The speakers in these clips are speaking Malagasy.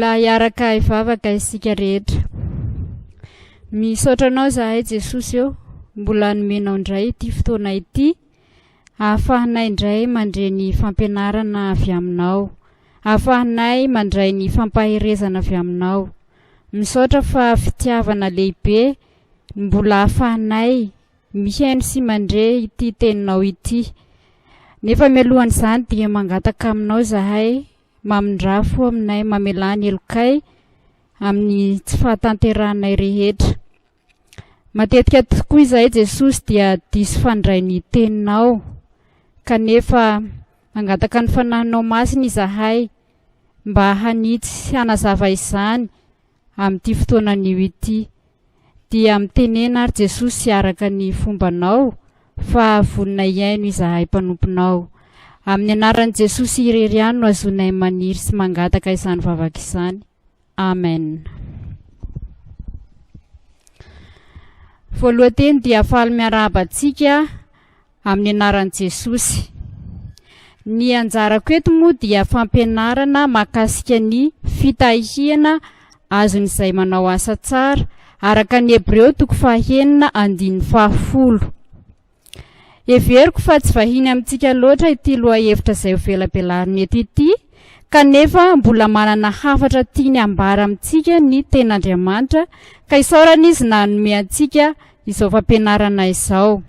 Mbola hiaraka hivavaka isika rehetra. Misaotra anao izahay Jesosy ô, mbola nomenao indray ity fotoana ity ahafahanay indray mandre ny fampianarana avy aminao, ahafahanay mandray ny fampaherezana avy aminao. Misaotra fa fitiavana lehibe no mbola ahafahanay mihaino sy mandre ity teninao ity. Nefa mialohan'izany dia mangataka aminao izahay Mamindrafo fo aminay, mamelà ny helokay amin'ny tsy fahatanterahanay rehetra. Matetika tokoa izahay Jesosy dia diso fandray ny teninao, kanefa mangataka ny fanahinao masina izahay mba hanitsy sy hanazava izany amin'ity fotoana anio ity. Dia mitenena ary Jesosy araka ny fombanao fa vonona hihaino izahay mpanomponao. Amin'ny anaran'i Jesosy irery ihany no azonay maniry sy mangataka izany vavaka izany. Amen. Voalohan-teny dia faly miarahaba antsika amin'ny anaran'i Jesosy. Ny anjarako eto moa dia fampianarana mahakasika ny fitahiana azon'izay manao asa tsara, araka ny Hebreo toko fahenina andininy fahafolo. Heveriko fa tsy vahiny amintsika loatra ity lohahevitra izay hovelabelarina eto ity, kanefa mbola manana hafatra tiany hambara amintsika ny Tenin'Andriamanitra, ka isaorana Izy nanome antsika izao fampianarana izao.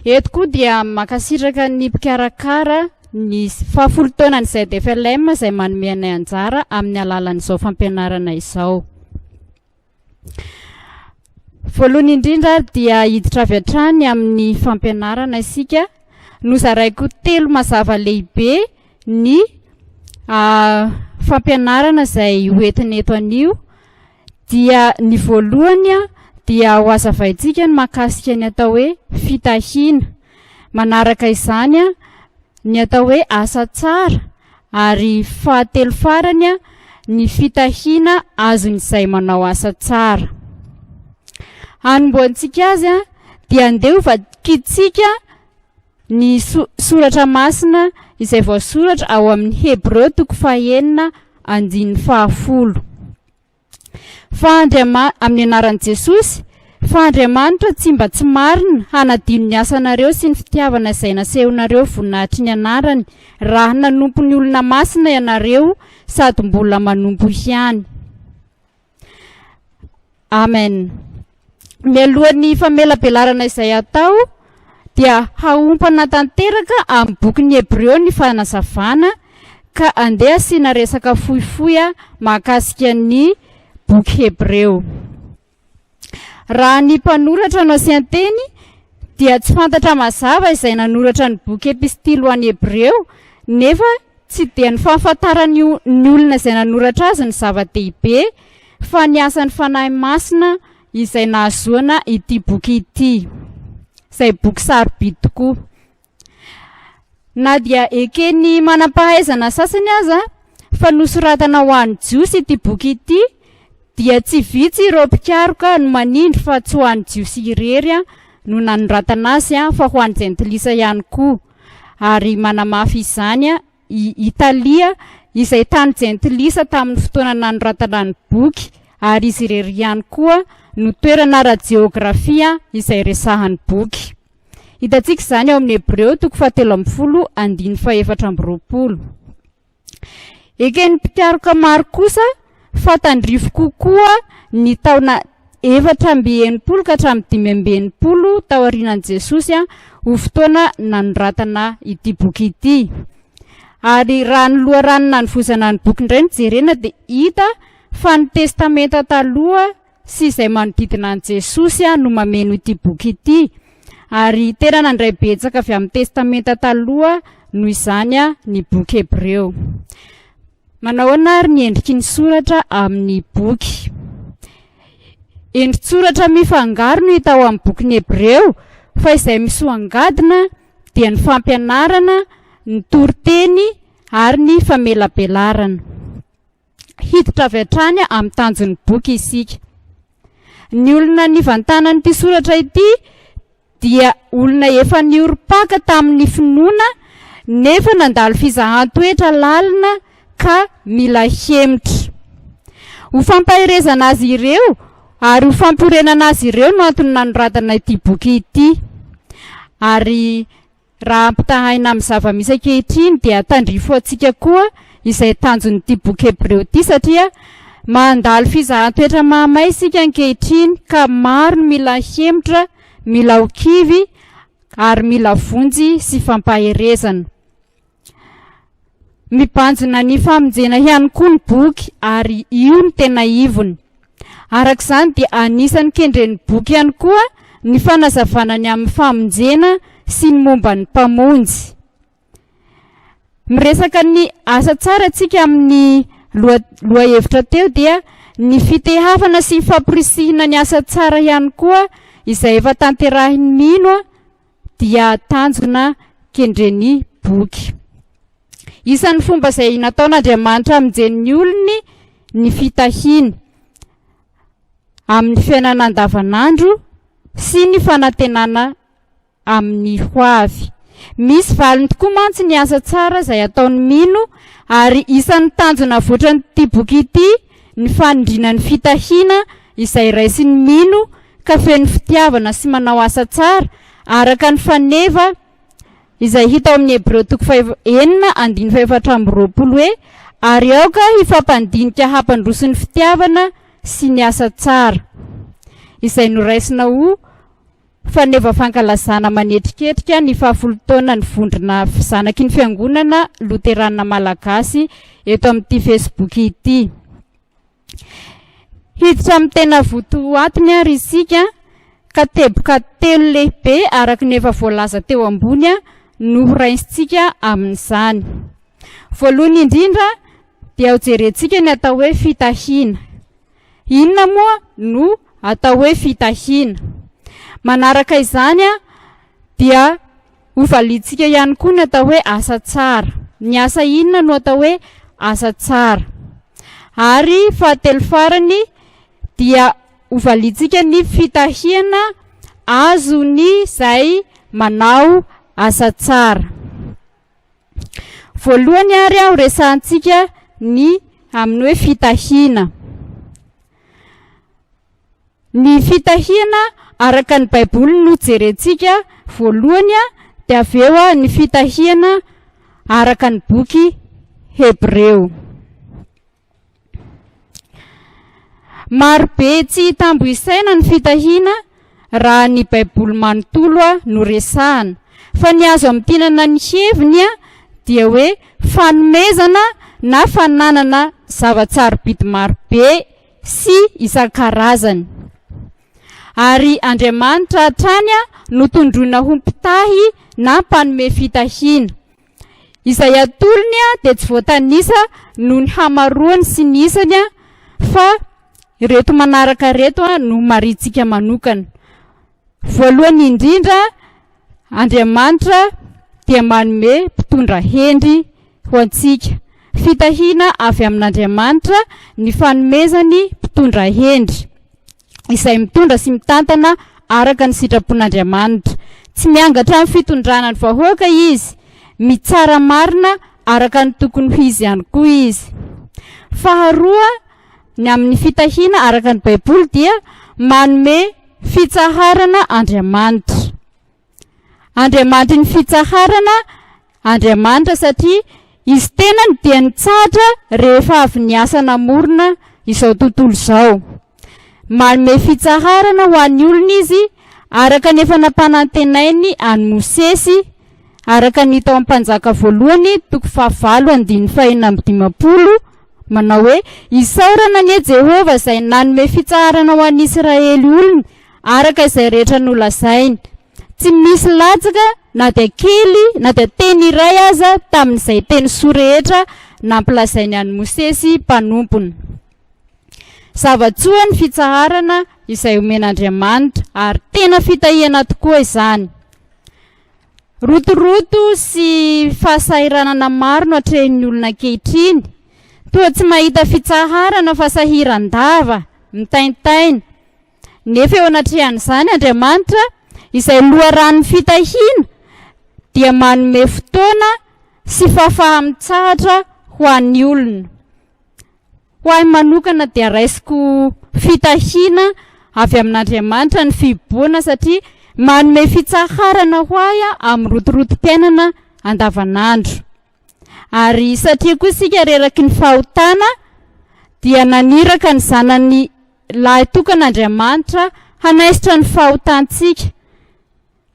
Eto koa dia mankasitraka ny mpikarakara ny fahafolo taonan'ny ZFLM izay manome anay anjara amin'ny alalan'izao fampianarana izao. Voalohany indrindra ary dia hiditra avy hatrany amin'ny fampianarana isika. Nozaraiko telo mazava lehibe ny ah, fampianarana izay hoentina eto anio. Dia ny voalohany dia ho hazavaintsika ny mahakasika ny atao hoe fitahiana. Manaraka izany ny atao hoe asa tsara ary fahatelo farany ny fitahiana azon'izay manao asa tsara. Hanombohantsika azy dia andeha ho vakintsika ny soratra masina izay voasoratra ao amin'ny Hebreo toko fahenina andininy fahafolo. Fa Andriama, amin'ny anaran'i Jesosy, fa Andriamanitra tsy mba tsy marina hanadino ny asanareo sy ny fitiavana izay nasehonareo voninahitry ny anarany, raha nanompo ny olona masina ianareo sady mbola manompo ihany. Amen. Mialohan'ny famelabelarana izay atao dia haompana tanteraka amin'ny bokin'ny Hebreo ny fanazavana ka andeha asiana resaka fohifohy mahakasika ny boky Hebreo. Raha ny mpanoratra no asian-teny dia tsy fantatra mazava izay nanoratra ny boky epistily ho an'ny Hebreo nefa tsy dia ny fahafantaran'ny olona izay nanoratra azy no zava-dehibe fa ny asan'ny Fanahy Masina izay nahazoana ity boky ity, izay boky sarobidy tokoa. Na dia eken'ny manam-pahaizana sasany aza fa nosoratana ho an'ny Jiosy ity boky ity, dia tsy vitsy ireo mpikaroka no manindry fa tsy ho an'ny Jiosy irery no nanoratana azy fa ho an'ny Jentilisa ihany koa, ary manamafy izany i Italia, izay tany jentilisa tamin'ny fotoana nanoratana ny boky, ary izy irery ihany koa no toerana ara-jeografia izay resahan'ny boky. Hitantsika izany ao amin'ny Hebreo toko fahatelo ambin'ny folo andininy faha-24. Eken'ny mpikaroka maro kosa fa tandrify kokoa ny taona 64 ka hatramin'ny 65 taorianan'i Jesosy ho fotoana nanoratana ity boky ity. Ary raha ny loharano nanovozana ny boky indray no jerena dia hita fa ny Testamenta Taloha sy izay manodidina an'i Jesosy no mameno ity boky ity. Ary tena nandray betsaka avy amin'ny Testamenta Taloha noho izany ny boky Hebreo. Manao ahoana ary ny endriky ny soratra amin'ny boky? Endri-tsoratra mifangaro no hita ao amin'ny bokin'ny Hebreo, fa izay misoangadina dia ny fampianarana, ny toriteny ary ny famelabelarana. Hiditra avy hatrany amin'ny tanjon'ny boky isika. Ny olona nivantanan'ity soratra ity dia olona efa niorim-paka tamin'ny finoana nefa nandalo fizahan-toetra lalina ka mila hemotra. Ho fampaherezana azy ireo ary ho fampiorenana azy ireo no antony nanoratana ity boky ity. Ary raha ampitahaina amin'ny zava-misy ankehitriny dia tandrifo antsika koa izay tanjon'ity boky Hebreo ity satria mandalo fizahan-toetra mahamay isika ankehitriny ka maro ny mila hemotra, mila ho kivy ary mila vonjy sy fampaherezana. Mibanjina ny famonjena ihany koa ny boky ary io no tena ivony. Araka izany dia anisan'ny kendren'ny boky ihany koa ny fanazavana ny amin'ny famonjena sy ny momba ny Mpamonjy. Miresaka ny asa tsara antsika amin'ny lohahevitra teo dia ny fitehafana sy famporisihina ny asa tsara ihany koa izay efa tanterahin'ny mino dia tanjona kendren'ny boky. Isan'ny fomba izay nataon'Andriamanitra hamonjeny ny olony ny fitahiany amin'ny fiainana andavanandro sy ny fanantenana amin'ny hoavy. Misy valiny tokoa mantsy ny asa tsara izay ataon'ny mino ary isan'ny tanjona avoitran'ity boky ity ny fanindriana ny fitahiana izay raisin'ny mino ka feno fitiavana sy manao asa tsara, araka ny faneva izay hita ao amin'ny Hebreo toko faha-enina andininy fahefatra amby 20 hoe, Ary aoka hifampandinika hampandroso ny fitiavana sy ny asa tsara, izay noraisina ho faneva fankalazana manetriketrika ny fahafolo taonan'ny vondrona zanaky ny Fiangonana Loterana Malagasy eto amin'ity Facebook ity. Hiditra amin'ny tena votoatiny ary isika ka teboka telo lehibe araka ny efa voalaza teo ambony no horaisintsika amin'izany. Voalohany indrindra dia hojerentsika ny atao hoe fitahiana. Inona moa no atao hoe fitahiana? Manaraka izany dia Hovaliantsika ihany koa ny atao hoe asa tsara. Ny asa inona no atao hoe asa tsara? Ary fahatelo farany dia hovaliantsika ny fitahiana azon'izay manao asa tsara. Voalohany ary aho resahantsika ny amin'ny hoe fitahiana. Ny fitahiana araka ny Baiboly no jerentsika voalohany dia avy eo ny fitahiana araka ny boky Hebreo. Maro be tsy hitambo isaina ny fitahiana raha ny Baiboly manontolo no resahana, fa ny azo amintinana ny heviny dia hoe fanomezana na fananana zava-tsarobidy maro be sy isan-karazany. Ary Andriamanitra hatrany no tondroina ho mpitahy na mpanome fitahiana. Izay atolony dia tsy voatanisa noho ny hamaroany sy ny isany fa ireto manaraka ireto no marintsika manokana. Voalohany indrindra, Andriamanitra dia manome mpitondra hendry ho antsika. Fitahiana avy amin'Andriamanitra ny fanomezany mpitondra hendry, izay mitondra sy mitantana araka ny sitrapon'Andriamanitra. Tsy miangatra amin'ny fitondrana ny vahoaka izy, mitsara marina araka ny tokony ho izy ihany koa izy. Faharoa, ny amin'ny fitahiana araka ny Baiboly dia manome fitsaharana Andriamanitra. Andriamanitry ny fitsaharana Andriamanitra satria izy tenany dia nitsahatra rehefa avy niasa namorona izao tontolo izao. Manome fitsaharana ho an'ny olona izy araka ny efa nampanantenainy an'i Mosesy. Araka ny hita ao amin'ny Mpanjaka voalohany toko fahavalo andininy fahenina amby dimampolo, manao hoe, Isaorana anie Jehovah izay nanome fitsaharana ho an'ny Israely olony, araka izay rehetra nolazainy. Tsy misy latsaka na dia kely na dia teny iray aza tamin'izay teny soa rehetra nampilazainy an'i Mosesy mpanompony. Zava-tsoa ny fitsaharana izay omen'Andriamanitra, ary tena fitahiana tokoa izany. Rotoroto sy fahasahiranana maro no atrehin'ny olona ankehitriny. Toa tsy mahita fitsaharana fa sahiran-dava, mitaintaina. Nefa eo anatrehan'izany Andriamanitra, izay loharanon'ny fitahiana, dia manome fotoana sy fahafaha-mitsahatra ho an'ny olona. Ho ahy manokana dia raisiko fitahiana avy amin'Andriamanitra ny fihibohana satria manome fitsaharana ho ahy amin'ny rotorotom-piainana andavanandro. Ary satria koa isika reraky ny fahotana dia naniraka ny zanany lahy tokana Andriamanitra hanaisotra ny fahotantsika,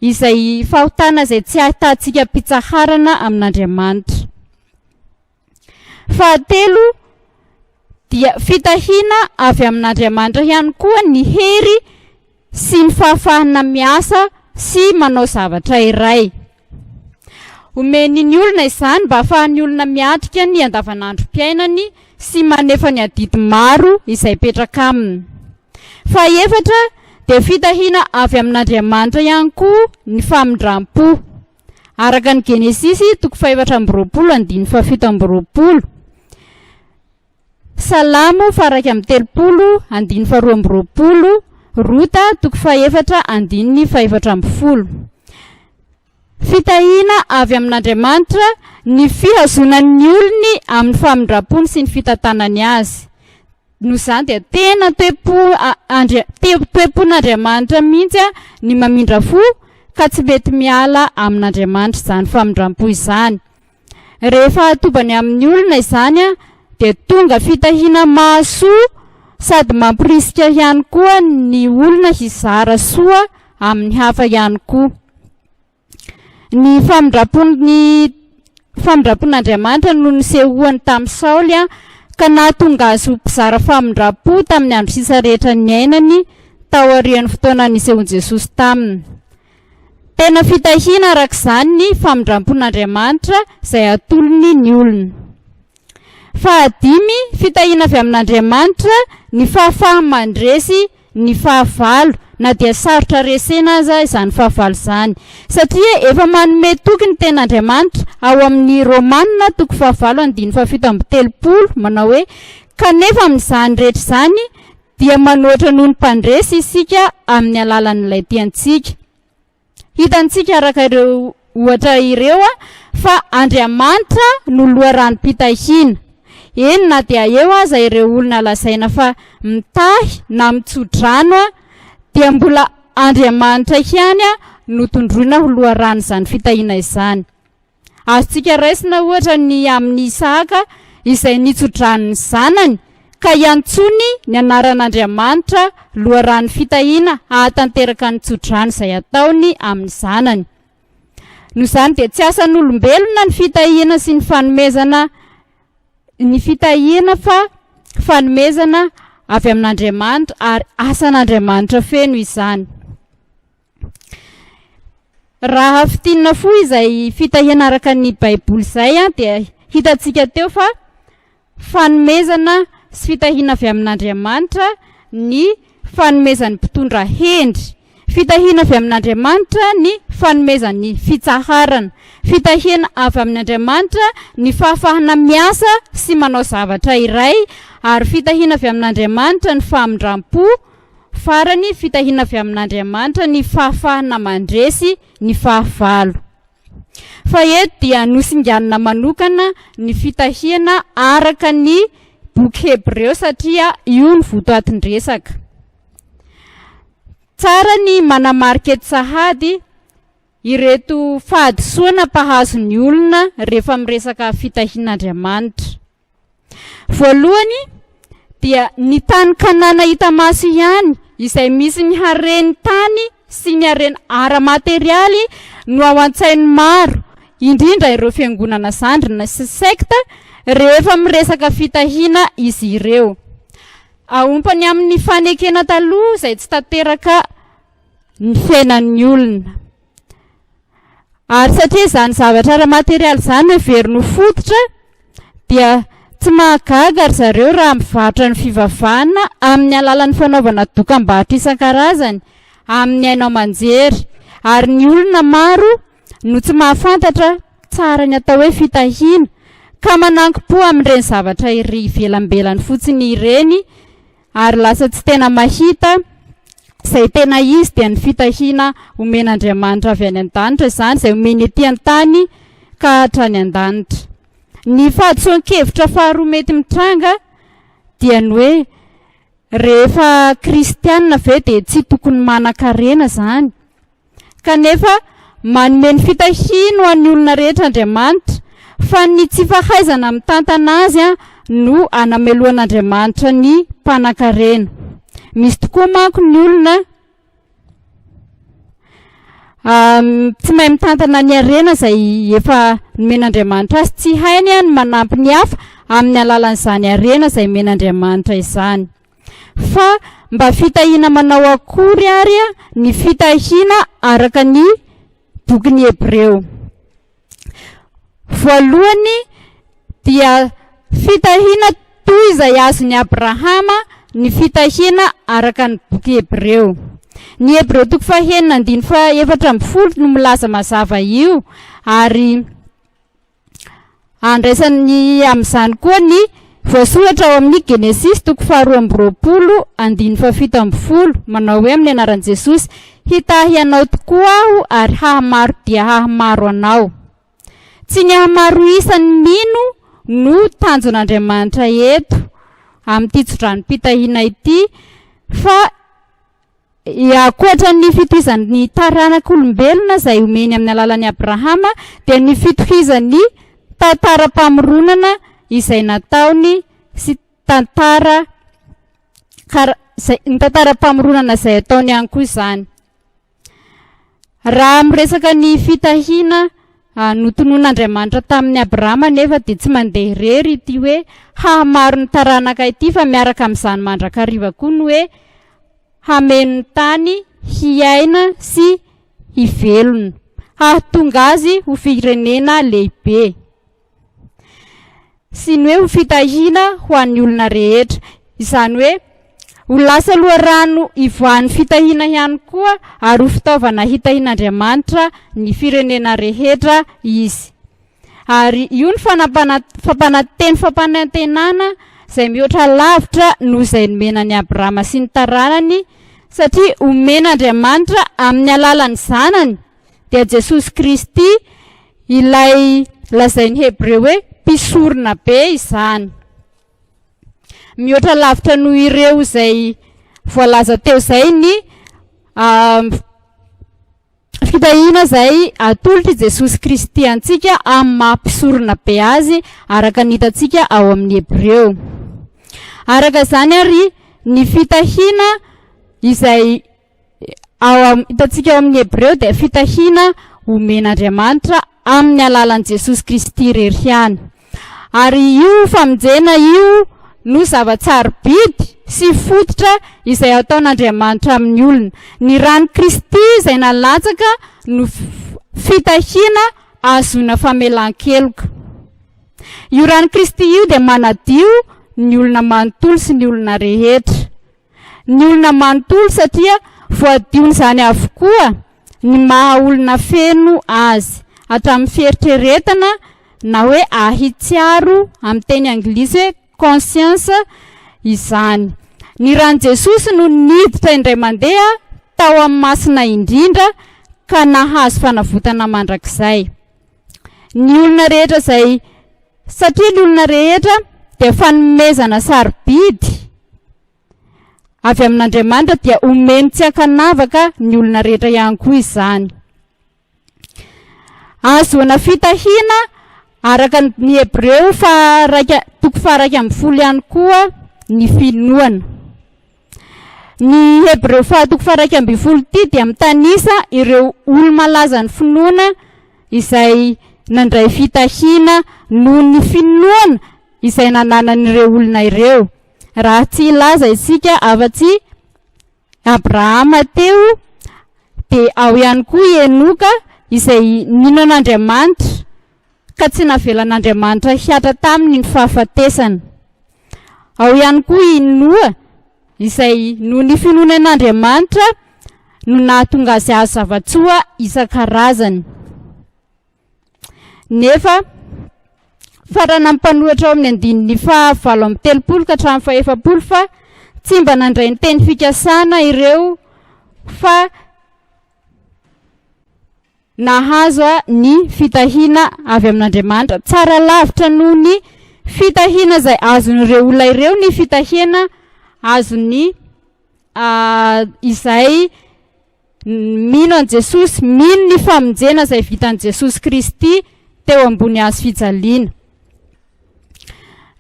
izay fahotana izay tsy ahitantsika mpitsaharana amin'Andriamanitra. Fahatelo dia fitahiana avy amin'Andriamanitra ihany koa ny hery sy ny fahafahana miasa sy manao zavatra iray. Omeny ny olona izany mba hahafahan'ny olona miatrika ny andavanandrom-piainany sy manefa ny adidy maro izay mipetraka aminy. Fahefatra dia fitahiana avy amin'Andriamanitra ihany koa ny famindram-po. Araka ny Genesisy toko fahefatra amby roapolo andininy fahafito amby roapolo, Salamo faha-31 andininy faharoa amby roapolo, Rota toko fahefatra andininy faha-14. Fitahiana avy amin'Andriamanitra ny fihazonan'ny olony amin'ny famindrampony sy ny fitantanany azy. Noho izany dia tena toe-po Andri- toe-pon'Andriamanitra mihitsy ny mamindra fo ka tsy mety miala amin'Andriamanitra izany famindram-po izany. Rehefa atobany amin'ny olona izany dia tonga fitahiana mahasoa sady mamporisika ihany koa ny olona hizara soa amin'ny hafa ihany koa. Ny famindram-pon'ny famindram-pon'Andriamanitra no nisehoany tamin'i Saoly ka nahatonga azy ho mpizara famindram-po tamin'ny andro sisa rehetra niainany taorian'ny fotoana nisehoan'i Jesosy taminy. Tena fitahiana araka izany ny famindram-pon'Andriamanitra izay atolony ny olona. Fahadimy, fitahiana avy amin'Andriamanitra ny fahafaha-mandresy ny fahavalo na dia sarotra resena aza izany fahavalo izany. Satria efa manome toky ny tenin'Andriamanitra ao amin'ny Romana toko fahavalo andininy fahafito amby telopolo manao hoe, Kanefa amin'izany rehetra izany dia manoatra noho ny mpandresy isika amin'ny alalan'ilay tiantsika. Hitantsika araka ireo ohatra ireo fa Andriamanitra no loharanom-pitahiana. Eny na dia eo aza ireo olona lazaina fa mitahy na mitso-drano dia mbola Andriamanitra ihany no tondroina ho loharanon'izany fitahiana izany. Azontsika raisina ohatra ny amin'i Isahaka izay nitso-drano ny zanany ka iantsoany ny anaran'Andriamanitra loharanon'ny fitahiana hahatanteraka ny tso-drano izay ataony amin'ny zanany. Noho izany dia tsy asan'olombelona ny fitahiana sy ny fanomezana ny fitahiana fa fanomezana avy amin'Andriamanitra ary asan'Andriamanitra feno izany. Raha fintinina fohy izay fitahiana araka ny Baiboly izay dia hitantsika teo fa fanomezana sy fitahiana avy amin'Andriamanitra ny fanomezan'ny mpitondra hendry. Fitahiana avy amin'Andriamanitra ny fanomezan'ny fitsaharana. Fitahiana avy amin'Andriamanitra ny fahafahana miasa sy manao zavatra iray ary fitahiana avy amin'Andriamanitra ny famindram-po. Farany, fitahiana avy amin'Andriamanitra ny fahafahana mandresy ny fahavalo. Fa eto dia nosinganina manokana ny fitahiana araka ny boky Hebreo satria io no votoatin-dresaka. Tsara ny manamarika eto sahady ireto fahadisoana mpahazo ny olona rehefa miresaka fitahian'Andriamanitra. Voalohany dia ny tany Kanana hita maso ihany izay misy ny haren'ny tany sy ny harena ara-materialy no ao an-tsain'ny maro. indrindra ireo fiangonana zandrina sy sekta, rehefa miresaka fitahiana izy ireo. Aompany amin'ny fanekena taloha izay tsy tanteraka ny fiainan'ny olona. Ary satria izany zavatra ara-materialy izany no heveriny ho fototra, dia tsy mahagaga ry zareo raha mivarotra ny fivavahana amin'ny alalan'ny fanaovana dokam-barotra isan-karazany amin'ny haino aman-jery, ary ny olona maro no tsy mahafantatra tsara ny atao hoe fitahiana, ka manankim-po amin'ireny zavatra iry ivelambelany fotsiny ireny ary lasa tsy tena mahita izay tena izy dia ny fitahiana omen'Andriamanitra avy any an-danitra izany izay omeny ety an-tany ka hatrany an-danitra. Ny fahadisoan-kevitra faharoa mety mitranga dia ny hoe rehefa kristianina ve dia tsy tokony manan-karena izany? Kanefa, manome ny fitahiany ho an'ny olona rehetra Andriamanitra, fa ny tsy fahaizana mitantana azy no anamelohan'Andriamanitra ny mpanankarena. Misy tokoa manko ny olona tsy mahay mitantana ny harena izay efa nomen'Andriamanitra azy, tsy hainy ny manampy ny hafa amin'ny alalan'izany harena izay omen'Andriamanitra izany. Fa mba fitahiana manao akory ary ny fitahiana araka ny bokin'ny Hebreo? Voalohany dia fitahiana toy izay azon'i Abrahama ny fitahiana araka ny boky Hebreo. Ny Hebreo toko fahenina andininy faha-14 no milaza mazava io ary Andraisany amin'izany koa ny voasoratra ao amin'ny Genesisy toko faharoa amby roapolo andininy fahafito ambin'ny folo, manao hoe amin'ny anaran'i Jesosy, Hitahy anao tokoa aho ary hahamaro dia hahamaro anao. Tsy ny hahamaro isa ny mino no tanjon'Andriamanitra eto amin'ity tsodranom-pitahiana ity fa Ankoatra ny fitohizan'ny taranak'olombelona izay omeny amin'ny alalan'i Abrahama, dia ny fitohizan'ny tantaram-pamoronana izay nataony sy tantara kara izay ny tantaram-pamoronana izay ataony ihany koa izany. Raha miresaka ny fitahiana notononin'Andriamanitra tamin'i Abrahama anefa dia tsy mandeha irery ity hoe hahamaro ny taranaka ity fa miaraka amin'izany mandrakariva koa ny hoe hameno ny tany hiaina sy hivelona, hahatonga azy ho firenena lehibe sy ny hoe ho fitahiana ho an'ny olona rehetra. Izany hoe ho lasa loharano ivoahan'ny fitahiana ihany koa ary ho fitaovana hitahian'Andriamanitra ny firenena rehetra izy. Ary io ny fanampana- fampana- teny fampanantenana izay mihoatra lavitra noho izay nomena an'i Abrahama sy ny taranany, satria omen'Andriamanitra amin'ny alalan'ny Zanany, dia Jesosy Kristy, ilay lazain'ny Hebreo hoe mpisorona be izany. Mihoatra lavitra noho ireo izay voalaza teo izay ny Fitahiana izay atolotr'i Jesosy Kristy antsika amin'ny maha mpisorona be azy araka ny hitantsika ao amin'ny Hebreo. Araka izany ary ny fitahiana izay ao hitantsika ao amin'ny Hebreo dia fitahiana omen'Andriamanitra amin'ny alalan'i Jesosy Kristy irery ihany. Ary io famonjena io no zava-tsarobidy sy fototra izay ataon'Andriamanitra amin'ny olona. Ny ran'i Kristy izay nalatsaka no fitahiana ahazoana famelan-keloka. Io ran'i Kristy io dia manadio ny olona manontolo sy ny olona rehetra. Ny olona manontolo satria voadion'izany avokoa ny maha olona feno azy, hatramin'ny fieritreretana na hoe ahitsiaro amin'ny teny anglisy hoe conscience izany. Ny ran'i Jesosy no niditra indray mandeha tao amin'ny masina indrindra ka nahazo fanavotana mandrakizay. Ny olona rehetra izay satria ny olona rehetra dia fanomezana sarobidy avy amin'Andriamanitra dia omeny tsy ankanavaka ny olona rehetra ihany koa izany. Ahazoana fitahiana araka ny Hebreo faharaika toko faharaika ambin'ny folo ihany koa ny finoana. Ny Hebreo faha toko faharaika ambin'ny folo ity dia mitanisa ireo olo-malazan'ny finoana izay. nandray fitahiana noho ny finoana izay nananan'ireo olona ireo. Raha tsy hilaza isika afa-tsy Abrahama teo, dia ao ihany koa i Enoka izay nino an'Andriamanitra ka tsy navelan'Andriamanitra hihatra taminy ny fahafatesana. Ao ihany koa i Noa izay noho ny finoany an'Andriamanitra no nahatonga azy hahazo zava-tsoa isan-karazany. Nefa farana ny mpanoratra ao amin'ny andininy faha 38 ka hatramin'ny faha 40 fa tsy mba nandray ny teny fikasana ireo fa nahazo ny fitahiana avy amin'Andriamanitra. Tsara lavitra noho ny fitahiana izay azon'ireo olona ireo ny fitahiana azon'ny izay mino an'i Jesosy, mino ny famonjena izay vitan'i Jesosy Kristy teo ambony hazo fijaliana.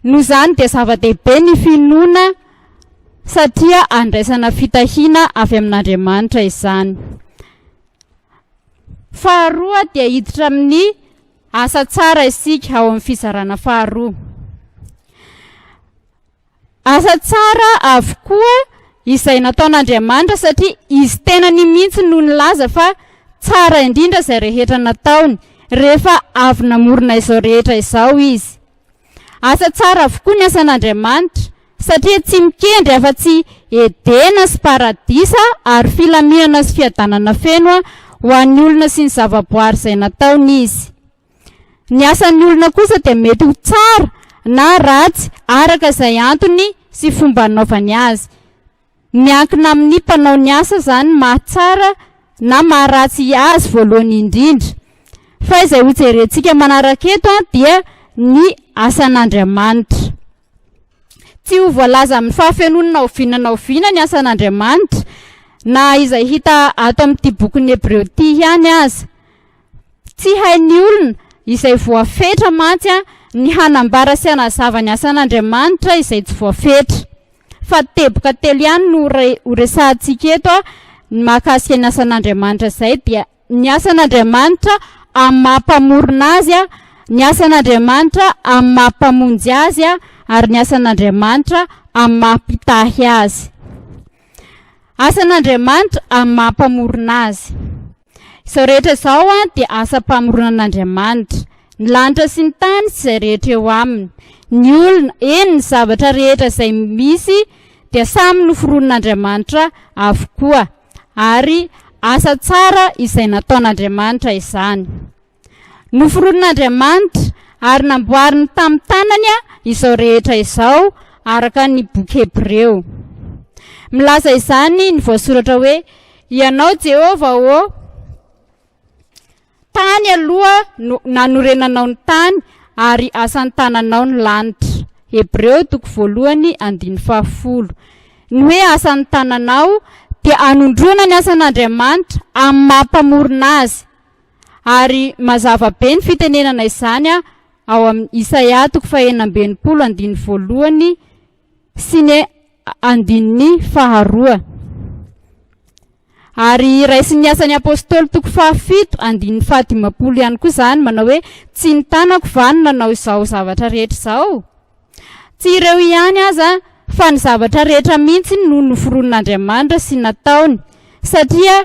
Noho izany dia zava-dehibe ny finoana satria andraisana fitahiana avy amin'Andriamanitra izany. Faharoa dia hiditra amin'ny asa tsara isika ao amin'ny fizarana faharoa. Asa tsara avokoa izay nataon'Andriamanitra satria Izy tenany mihitsy no nilaza fa tsara indrindra izay rehetra nataony rehefa avy namorona izao rehetra izao Izy. Asa tsara avokoa ny asan'Andriamanitra satria tsy mikendry afa-tsy Edena sy paradisa ary filaminana sy fiadanana feno ho an'ny olona sy ny zavaboary izay nataony Izy. Ny asan'ny olona kosa dia mety ho tsara na ratsy araka izay antony sy fomba anaovany azy. Miankina amin'ny mpanao ny asa izany maha tsara na maha ratsy azy voalohany indrindra. Fa izay hojerentsika manaraka eto dia ny asan'Andriamanitra. Tsy ho voalaza amin'ny fahafenoany na oviana na oviana ny asan'Andriamanitra, na izay hita ato amin'ity bokin'ny Hebreo ity ihany aza. Tsy hain'ny olona izay voafetra mantsy ny hanambara sy hanazava ny asan'Andriamanitra izay tsy voafetra. Fa teboka telo ihany no horesahantsika eto ny mahakasika ny asan'Andriamanitra izay dia ny asan'Andriamanitra amin'ny maha mpamorona azy, ny asan'Andriamanitra amin'ny maha mpamonjy azy ary ny asan'Andriamanitra amin'ny maha mpitahy azy. Asan'Andriamanitra amin'ny maha mpamorona azy. Izao rehetra izao dia asam-pamoronan'Andriamanitra. Ny lanitra sy ny tany sy izay rehetra eo aminy. Ny olona, eny ny zavatra rehetra izay misy dia samy noforonin'Andriamanitra avokoa. Ary asa tsara izay nataon'Andriamanitra izany. Noforonin'Andriamanitra ary namboariny tamin'ny tanany izao rehetra izao araka ny boky Hebreo. Milaza izany ny voasoratra hoe, Ianao Jehovah ô, tany aloha no nanorenanao ny tany ary asan'ny tananao ny lanitra. Hebreo toko voalohany andininy fahafolo. Ny hoe asan'ny tananao dia anondroana ny asan'Andriamanitra amin'ny maha mpamorona azy. Ary mazava be ny fitenenana izany ao amin'ny Isaia toko fahenina amby 60 andininy voalohany sy ny andininy faharoa. Ary raisin'ny asan'ny apostoly toko fahafito andininy fahadimampolo ihany koa izany manao hoe tsy ny tanako va no nanao izao zavatra rehetra izao? Tsy ireo ihany aza fa ny zavatra rehetra mihitsy no noforonin'Andriamanitra sy nataony satria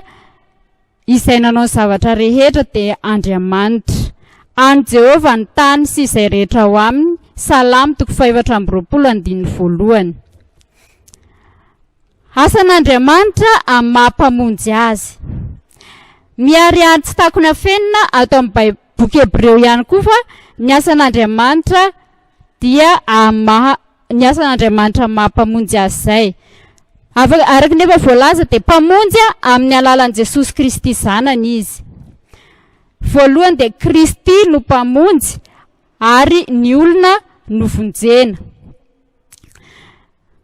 Izay nanao ny zavatra rehetra dia Andriamanitra. An'i Jehovah ny tany sy izay rehetra ao aminy, Salamo toko fahefatra amby 20 andininy voalohany. Asan'Andriamanitra amin'ny maha mpamonjy azy. Miharihary tsy takona afenina ato amin'ny Bai- boky Hebreo ihany koa fa ny asan'Andriamanitra dia amin'ny maha ny asan'Andriamanitra amin'ny maha mpamonjy azy izay. Afaka araka ny efa voalaza dia mpamonjy amin'ny alalan'i Jesosy Kristy zanany izy. Voalohany dia Kristy no mpamonjy ary ny olona no vonjena.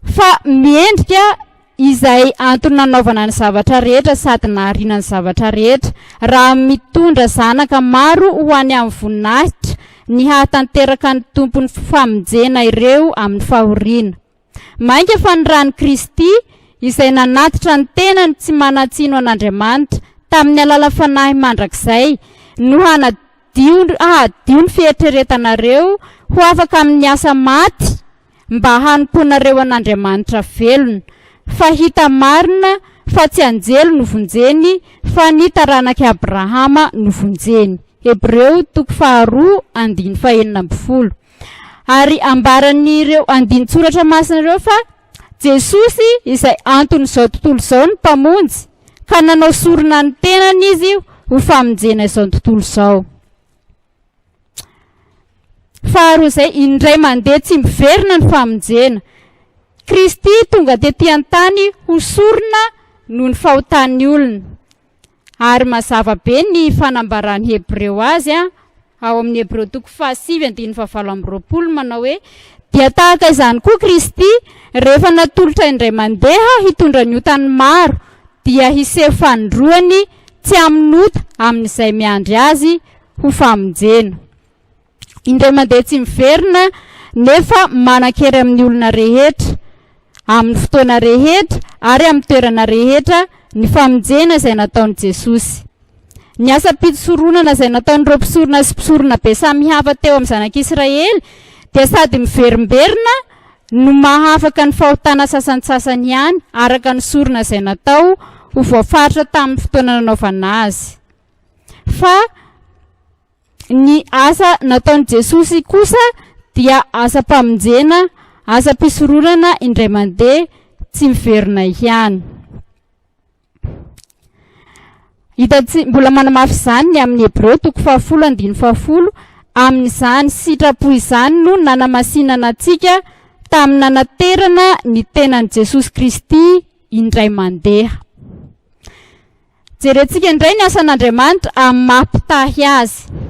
Fa miendrika izay antony nanaovana ny zavatra rehetra sady nahariana ny zavatra rehetra, raha mitondra zanaka maro ho any amin'ny voninahitra, ny hahatanteraka ny Tompon'ny famonjena ireo amin'ny fahoriana. Mainka fa ny ran'i Kristy, izay nanatitra ny tenany tsy manan-tsiny ho an'Andriamanitra, tamin'ny alalan'ny Fanahy mandrakizay, no hana. hanadio hahadio ny fieritreretanareo ho afaka amin'ny asa maty mba hanompoanareo an'Andriamanitra velona, fa hita marina fa tsy anjely no vonjeny fa ny taranak'i Abrahama no vonjeny. Hebreo toko faharoa andiny fahenina ambin'ny folo. Ary ambaran'ireo andinin-tsoratra masina ireo fa Jesosy izay anton'izao tontolo izao ny Mpamonjy, ka nanao sorona ny tenany Izy ho famonjena izao tontolo izao. Faharoa izay, indray mandeha tsy miverina ny famonjena. Kristy tonga tety an-tany ho sorona noho ny fahotan'ny olona. Ary mazava be ny fanambaran'ny Hebreo azy ao amin'ny Hebreo toko fahasivy andininy fahavalo amby roapolo manao hoe dia tahaka izany koa Kristy rehefa natolotra indray mandeha hitondra ny otan'ny maro dia hiseho fanindroany tsy amin'ota amin'izay miandry azy ho famonjena. Indray mandeha tsy miverina nefa manan-kery amin'ny olona rehetra, amin'ny fotoana rehetra ary amin'ny toerana rehetra ny famonjena izay nataon'i Jesosy. Ny asam-pisoronana izay nataon'ireo mpisorona sy mpisoronabe samihafa teo amin'ny zanak'Israely dia sady miverimberina no mahafaka ny fahotana sasantsasany ihany araka ny sorona izay natao ho voafaritra tamin'ny fotoana nanaovana azy. Fa Ny asa nataon'i Jesosy kosa dia asam-pamonjena, asam-pisoronana indray mandeha tsy miverina ihany. Hitantsika, mbola manamafy izany ny amin'ny Hebreo toko fahafolo andininy fahafolo, amin'izany sitrapo izany no nanamasinana antsika tamin'ny nanaterana ny tenan'i Jesosy Kristy indray mandeha. Jerentsika indray ny asan'Andriamanitra amin'ny maha mpitahy azy.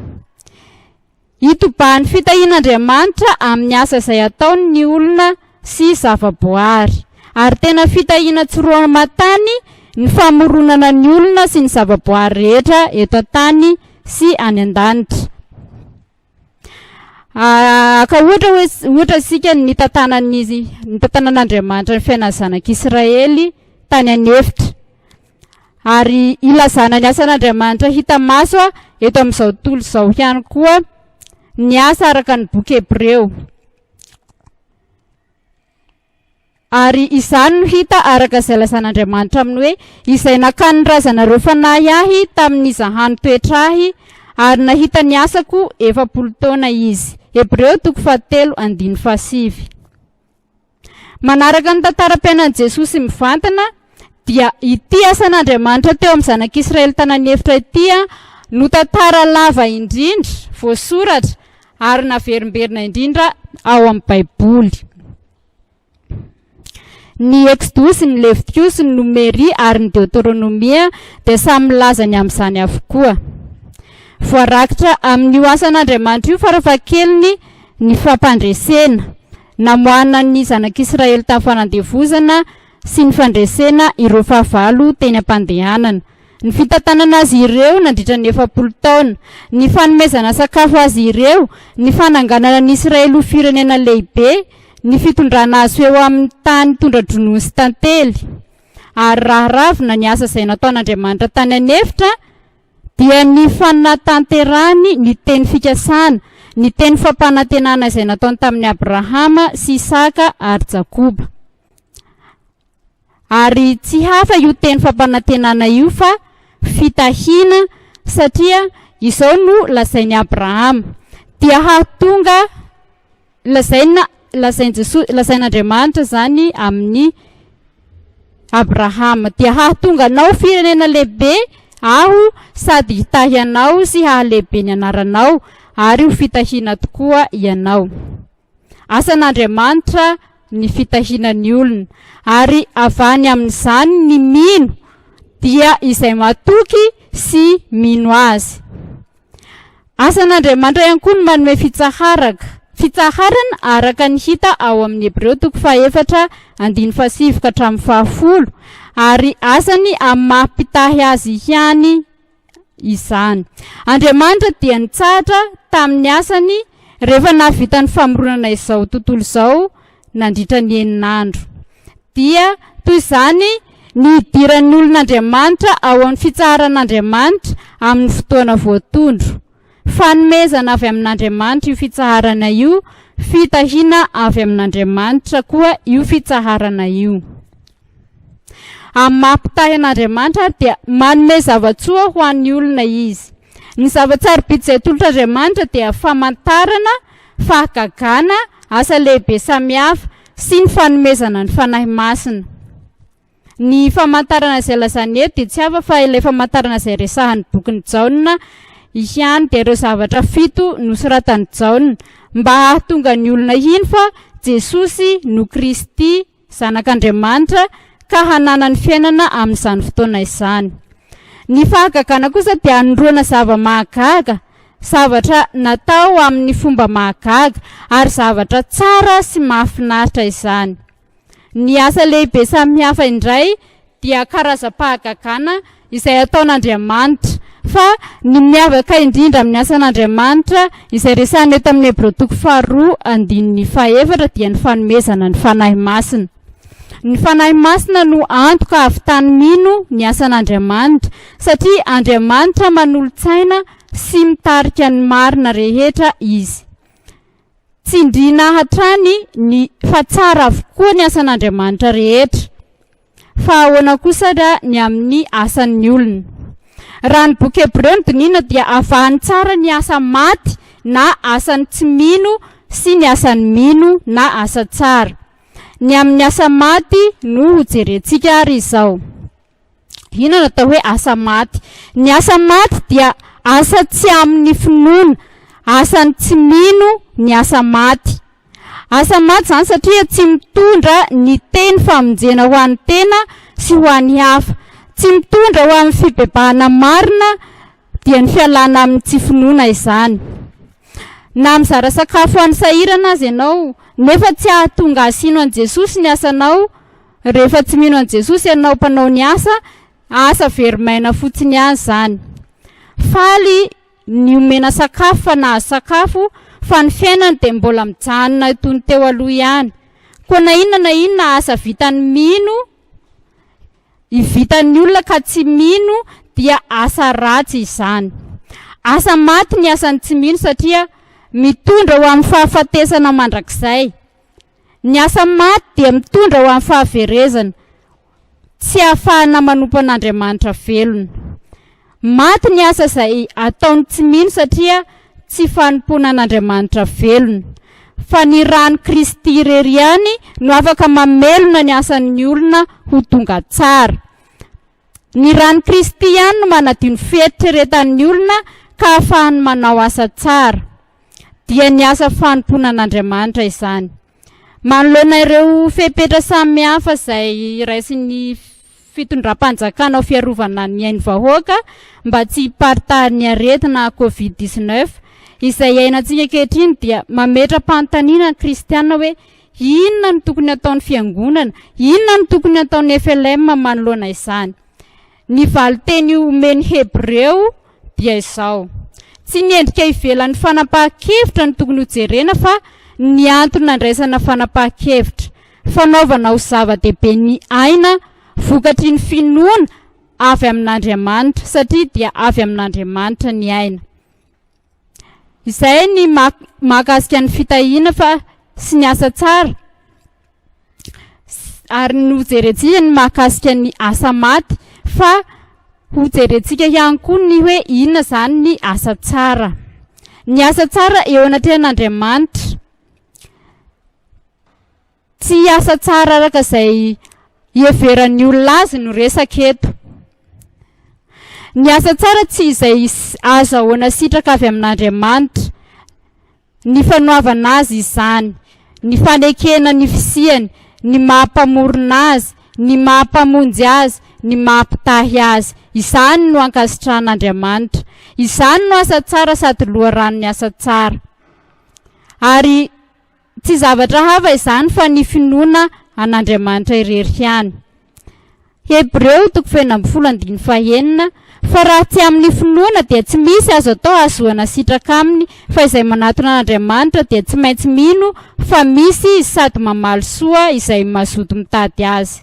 Itobahan'ny fitahian'Andriamanitra amin'ny asa izay ataony ny olona sy zavaboary. Ary tena fitahiana tsy roa aman-tany ny famoronana ny olona sy ny zavaboary rehetra eto an-tany sy any an-danitra. Haka ohatra hoe ohatra isika ny nitantanan'izy nitantanan'Andriamanitra ny fiainan'ny zanak'Israely tany an'efitra. Ary ilazana ny asan'Andriamanitra hita maso eto amin'izao tontolo izao ihany koa ny asa araka ny boky Hebreo. Ary izany no hita araka izay lazan'Andriamanitra aminy hoe, Izay nakan'ny razanareo fanahy ahy tamin'ny nizahany toetra ahy, ary nahita ny asako 40 taona izy. Hebreo toko fahatelo andininy fahasivy. Manaraka ny tantaram-piainan'i Jesosy mivantana, dia ity asan'Andriamanitra teo amin'ny zanak'Israely tanan'efitra ity no tantara lava indrindra voasoratra ary naverimberina indrindra ao amin'ny Baiboly. Ny Eksodosy, ny Levitikosy, ny Nomery ary ny Deoteronomia dia samy milaza ny amin'izany avokoa. Voarakitra amin'io asan'Andriamanitra io farafahakeliny ny fampandresena, namoahana ny zanak'Israely tamin'ny fanandevozana sy ny fandresena ireo fahavalo teny am-pandehanana, ny fitantanana azy ireo nandritra ny 40 taona, ny fanomezana sakafo azy ireo, ny fananganana an'i Israely ho firenena lehibe, ny fitondrana azy ho eo amin'ny tany tondra-dronono sy tantely. Ary raha ravina ny asa izay nataon'Andriamanitra tany an'efitra, dia ny fanatanterahany ny teny fikasana, ny teny fampanantenana izay nataony tamin'i Abrahama sy Isaka ary Jakoba. Ary tsy hafa io teny fampanantenana io fa fitahiana satria izao no lazain'i Abrahama, dia hahatonga lazaina lazain'i Jesoa lazain'Andriamanitra izany amin'i Abrahama, dia hahatonga anao firenena lehibe aho sady hitahy anao sy hahalehibe ny anaranao ary ho fitahiana tokoa ianao. Asan'Andriamanitra ny fitahiana ny olona, ary avany amin'izany ny mino dia izay matoky sy mino Azy. Asan'Andriamanitra ihany koa ny manome fitsaharaka, fitsaharana araka ny hita ao amin'ny Hebreo toko fahaefatra andininy fahasivy ka hatramin'ny fahafolo, ary asany amin'ny maha mpitahy azy ihany izany. Andriamanitra dia nitsahatra tamin'ny asany rehefa nahavita ny famoronana izao tontolo izao nandritra ny enina andro. Dia toy izany ny hidiran'ny olon'Andriamanitra ao amin'ny fitsaharan'Andriamanitra amin'ny fotoana voatondro. Fanomezana avy amin'Andriamanitra io fitsaharana io, fitahiana avy amin'Andriamanitra koa io fitsaharana io. Amin'ny maha mpitahy an'Andriamanitra ary dia manome zava-tsoa ho an'ny olona izy. Ny zava-tsarobidy izay atolotr'Andriamanitra dia famantarana, fahagagana, asa lehibe samihafa, sy ny fanomezana ny Fanahy Masina. Ny famantarana izay lazainy eto dia tsy hafa fa ilay famantarana izay resahan'ny bokin'i Jaona ihany, dia ireo zavatra fito nosoratan'i Jaona mba hahatonga ny olona hino fa Jesosy no Kristy, Zanak'Andriamanitra, ka hananany fiainana amin'izany fotoana izany. Ny fahagagana kosa dia anondroana zava-mahagaga, zavatra natao amin'ny fomba mahagaga, ary zavatra tsara sy mahafinaritra izany. Ny asa lehibe samihafa indray dia karazam-pahagagana izay ataon'Andriamanitra. Fa ny miavaka indrindra amin'ny asan'Andriamanitra izay resahina eto amin'ny Hebreo toko faharoa andininy fahefatra dia ny fanomezana ny Fanahy Masina. Ny Fanahy Masina no antoka ahavitany mino ny asan'Andriamanitra satria Andriamanitra manolo-tsaina sy mitarika ny marina rehetra Izy. Tsindriana hatrany ny fa tsara avokoa ny asan'Andriamanitra rehetra. Fa ahoana kosa ra ny amin'ny asan'ny olona? Raha ny boky Hebreo no dinihina dia avahany tsara ny asa maty na asan'ny tsy mino sy ny asan'ny mino na asa tsara. Ny amin'ny asa maty no hojerentsika ary izao. Inona no atao hoe asa maty? Ny asa maty dia asa tsy amin'ny finoana, asan'ny tsy mino ny asa maty. Asa maty izany satria tsy mitondra ny teny famonjena ho an'ny tena sy ho an'ny hafa. Tsy mitondra ho amin'ny fibebahana marina dia ny fialana amin'ny tsy finoana izany. Na mizara sakafo ho an'ny sahirana aza ianao nefa tsy hahatonga azy hino an'i Jesosy ny asanao, Rehefa tsy mino an'i Jesosy ianao mpanao ny asa, asa very maina fotsiny ihany izany. Faly ny omena sakafo fa nahazo sakafo fa ny fiainany dia mbola mijanona toy ny teo aloha ihany. Koa na inona na inona asa vitan'ny mino, vitan'ny olona ka tsy mino dia asa ratsy izany. Asa maty ny asan'ny tsy mino satria mitondra ho amin'ny fahafatesana mandrakizay. Ny asa maty dia mitondra ho amin'ny fahaverezana, tsy ahafahana manompo an'Andriamanitra velona. Maty ny asa izay ataon'ny tsy mino satria tsy fanompoana an'Andriamanitra velona. Fa ny ran'i Kristy irery ihany no afaka mamelona ny asan'ny olona ho tonga tsara. Ny ran'i Kristy ihany no manadio ny fieritreretan'ny olona ka ahafahany manao asa tsara. Dia ny asa fanompoana an'Andriamanitra izany. Manoloana ireo fepetra samihafa izay raisin'ny fitondram-panjakana ho fiarovana ny ain'ny vahoaka mba tsy hiparitahan'ny aretina Covid 19 izay iainantsika ankehitriny dia mametra-panontaniana ny kristiana hoe Inona no tokony hataon'ny fiangonana? Inona no tokony hataon'ny FLM manoloana izany? Ny valinteny omen'ny Hebreo dia izao, Tsy ny endrika ivelan'ny fanapahan-kevitra no tokony hojerena fa ny antony nandraisana fanapahan-kevitra. Fanaovana ho zava-dehibe ny aina vokatry ny finoana avy amin'Andriamanitra, satria dia avy amin'Andriamanitra ny aina. Izay ny mahakasika ny fitahiana fa sy ny asa tsara ary nojerentsika ny mahakasika ny asa maty fa hojerentsika ihany koa ny hoe inona izany ny asa tsara. Ny asa tsara eo anatrehan'Andriamanitra. Tsy asa tsara araka izay iheveran'ny olona azy no resaka eto. Ny asa tsara tsy izay ahazahoana sitraka avy amin'Andriamanitra, ny fanoavana azy izany, ny fanekena ny fisiany, ny maha mpamorona azy, ny maha mpamonjy azy, ny maha mpitahy azy. Izany no ankasitrahan'Andriamanitra. Izany no asa tsara sady loharanon'ny asa tsara. Ary Tsy zavatra hafa izany fa ny finoana an'Andriamanitra irery ihany. Hebreo toko faha-16 andininy fahenina, Fa raha tsy amin'ny finoana dia tsy misy azo atao hahazoana sitraka aminy, fa izay manatona an'Andriamanitra dia tsy maintsy mino fa misy Izy sady mamaly soa izay mazoto mitady Azy.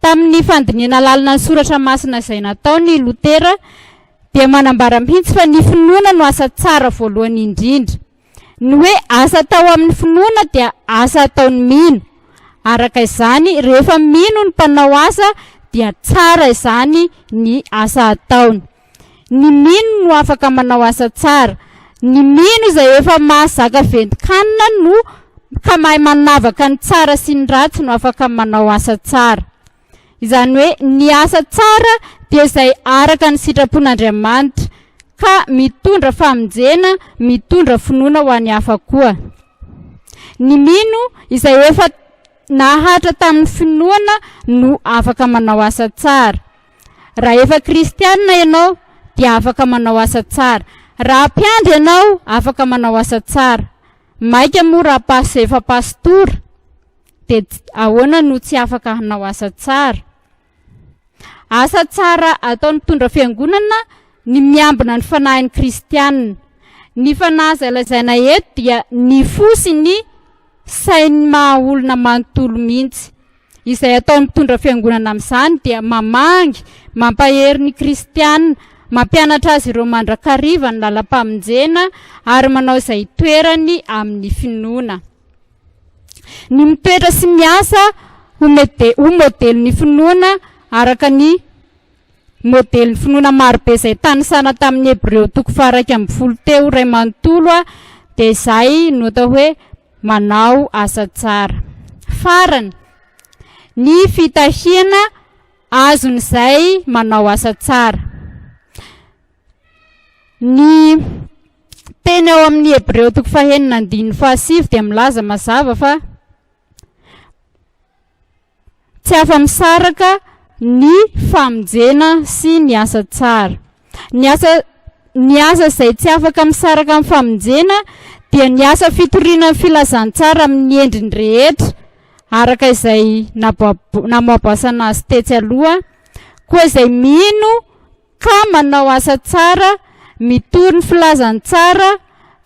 Tamin'ny fandinihana lalina ny soratra masina izay nataony i Lotera. dia manambara mihitsy fa ny finoana no asa tsara voalohany indrindra. Ny hoe asa atao amin'ny finoana dia asa ataon'ny mino. Araka izany, rehefa mino ny mpanao asa dia tsara izany ny asa ataony. Ny mino no afaka manao asa tsara. Ny mino izay efa mahazaka ventin-kanina no ka mahay manavaka ny tsara sy ny ratsy no afaka manao asa tsara. Izany hoe ny asa tsara dia izay araka ny sitrapon'Andriamanitra ka mitondra famonjena, mitondra finoana ho an'ny hafa koa. Ny mino izay efa nahatra tamin'ny finoana no afaka manao asa tsara. Raha efa kristianina ianao dia afaka manao asa tsara. Raha mpiandry ianao afaka manao asa tsara. Maika moa raha pas efa pastora dia ahoana no tsy afaka hanao asa tsara? Asa tsara ataon'ny mpitondra fiangonana ny miambina ny fanahin'ny kristianina. Ny fanahy izay lazaina eto dia ny fo sy ny sain'ny maha olona manontolo mihitsy. Izay ataon'ny mpitondra fiangonana amin'izany dia mamangy, mampahery ny kristiana, mampianatra azy ireo mandrakariva ny lalam-pamonjena ary manao izay hitoerany amin'ny finoana. Ny mitoetra sy miasa ho mede- ho modelin'ny finoana araka ny modelin'ny finoana marobe izay tanisana tamin'ny Hebreo toko faha-11 teo iray manontolo dia izay no atao hoe manao asa tsara. Farany, ny fitahiana azon'izay manao asa tsara. Ny teny ao amin'ny Hebreo toko fahenina andininy fahasivy dia milaza mazava fa Tsy afa-misaraka ny famonjena sy ny asa tsara. Ny asa ny asa izay tsy afaka misaraka amin'ny famonjena dia ny asa fitoriana ny filazantsara amin'ny endriny rehetra, araka izay namoabasana azy tetsy aloha. Koa izay mino ka manao asa tsara, mitory ny filazantsara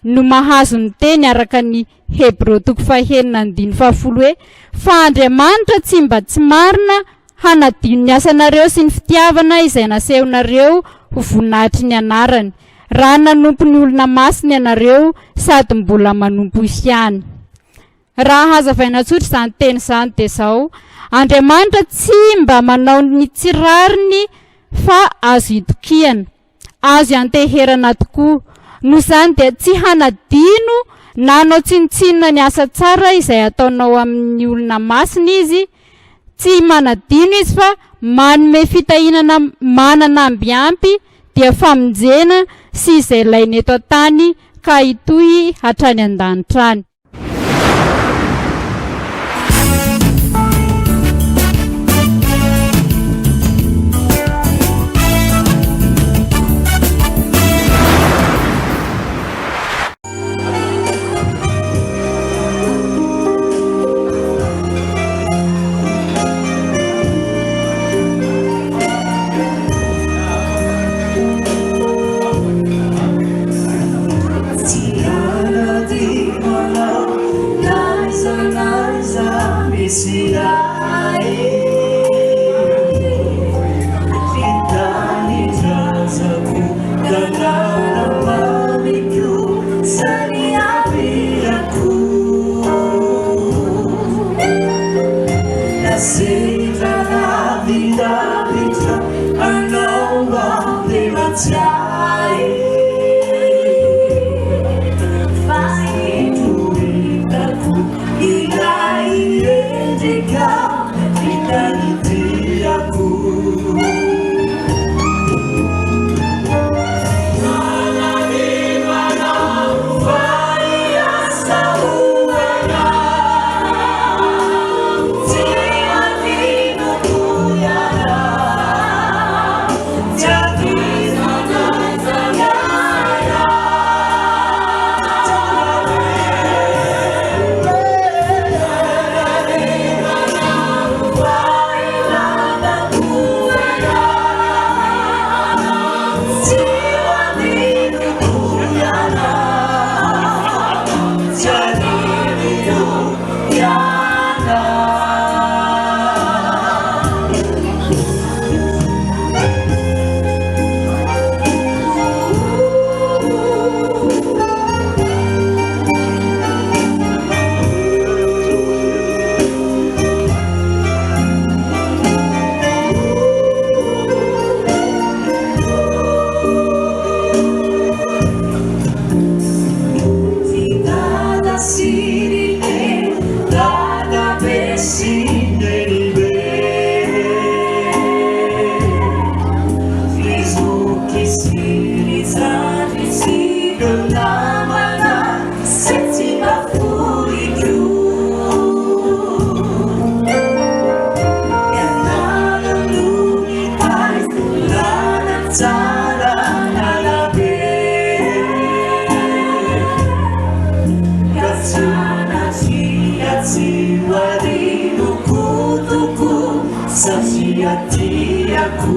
no mahazo ny teny araka ny Hebreo toko fahenina andininy fahafolo hoe, Fa Andriamanitra tsy mba tsy marina hanadino ny asanareo sy ny fitiavana izay nasehonareo ho voninahitry ny anarany, raha nanompo ny olona masina ianareo sady mbola manompo ihany. Raha hazavaina tsotra izany teny izany dia izao, Andriamanitra tsy mba manao ny tsy rariny fa azo itokiana, azo ianteherana tokoa. Noho izany dia tsy hanadino na hanao tsinontsinona ny asa tsara izay ataonao amin'ny olona masina Izy, tsy manadino Izy fa manome fitahiana manana amby ampy dia famonjena sy izay ilaina eto an-tany ka hitohy hatrany an-danitra any. Tsy ho adinoko tokoa satria tiako.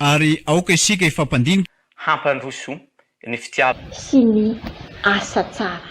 Ary aoka isika hifampandinika. Hampandroso ny fitiavana. Sy ny asa tsara.